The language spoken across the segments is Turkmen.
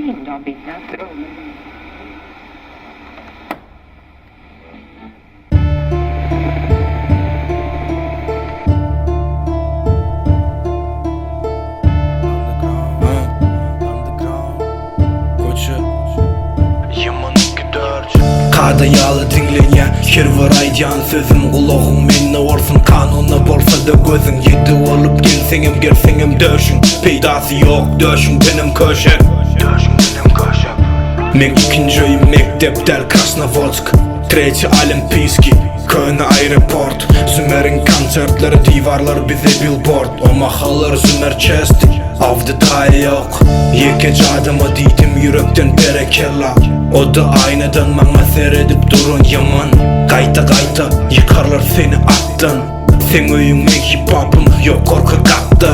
Kada ýaly diňlenýä her bir aýdýan sözüm Gulagyň mende bolsun kanunda bolsada gözüň Ýedi bolup gelseňem gerseňem döşüň Peýdasy ýok döşüňdenem köşek Döşüňdenem köşek Meň ikinji öýüm mekdep däl Krasnowodsk Treçi Olimpiýskiý Köne aeroport Zümeriň konsertleri diwarlar bize billboard O mahallar Zümer çest Awdy taýy ýok Ýekeje adama diýdim ýürekden berekella O-da aýnadan maňa seredip duran ýaman Gaýta-gaýta ýykarlar seni atdan Seň öýüň meň hip-hopym ýokarky gatda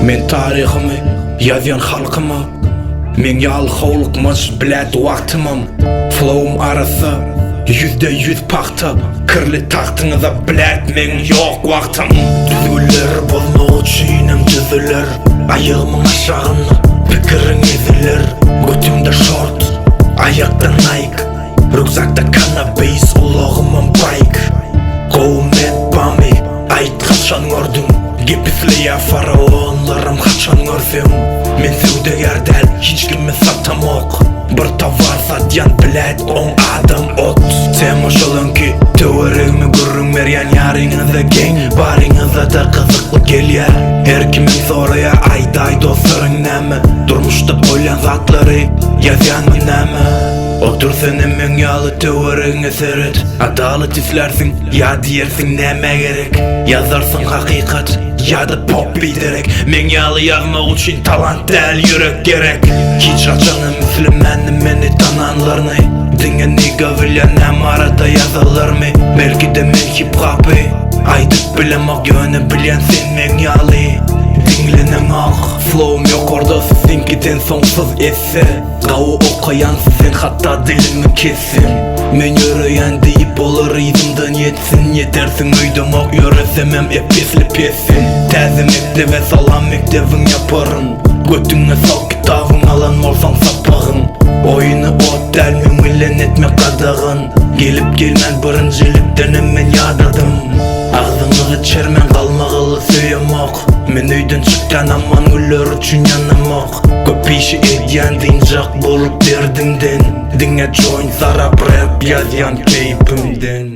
Men taryhymy ýazýan halkyma Meň ýaly howlukmaç blät wagtymam Flowum arassa 100% pagta Kirli tagtyňyza blät meň ýok wagtym Düzgünler bozmak üçinem düzüler Aýagymyň aşagynda pikiriň eziler Götümde şort, aýakda Nike Rükzakda kannabis, ulagymam baýk Gowy men bamy, aýt haçan gördüň Gep isleýär faraonlaram haçan görseň Men söwdagär däl, hiç kimi satamok Bir towar satýan blät oň adam ot Tema şol öňki töweregimi gürrüň berýän ýaryňyza geň Baryňyzada gyzykly gelýär Her kimem soraýar aýdaý dostlaryň näme Durmuşda bolýan zatlary ýazýanmy näme Otur senem meň ýaly töweregiňe seret Adalat islärsiň ýa diýersiň nämä gerek Ýazarsyň hakykat ýa-da pop biderek Meň ýaly ýazmak üçin talant däl ýürek gerek Hiç haçanam islemändim meni tananlaryny Diňe nigga bilýän näme barada ýazarlarmy Belki-de men hip-hopy aýdyp bilemok Ýöne bilýän sen meň ýaly diňleneňok Flowum ýokarda siziňkiden soňsuz esse Gawy okaýan sizden hatda dilimi kessin Men ýöreýän diýip olar yzymdan ýetsin Ýetersiň öýdemok ýöresemem ep-esli pessin Täze mekdebe salam mekdebiň ýaparyn Götüňe sal kitabyň alan bolsaň sapagyn Oýuny ot däl meň bilen etmek gadagan Gelip gelmän birinjilikdenem men ýadadym Agzyňyzy çermän galmagaly söýemok Men öýden çykýan aman güller üçin ýanamok Köp işi edýän dynjak bolup derdimden Diňe joint sarap rap ýazýan keýpimden.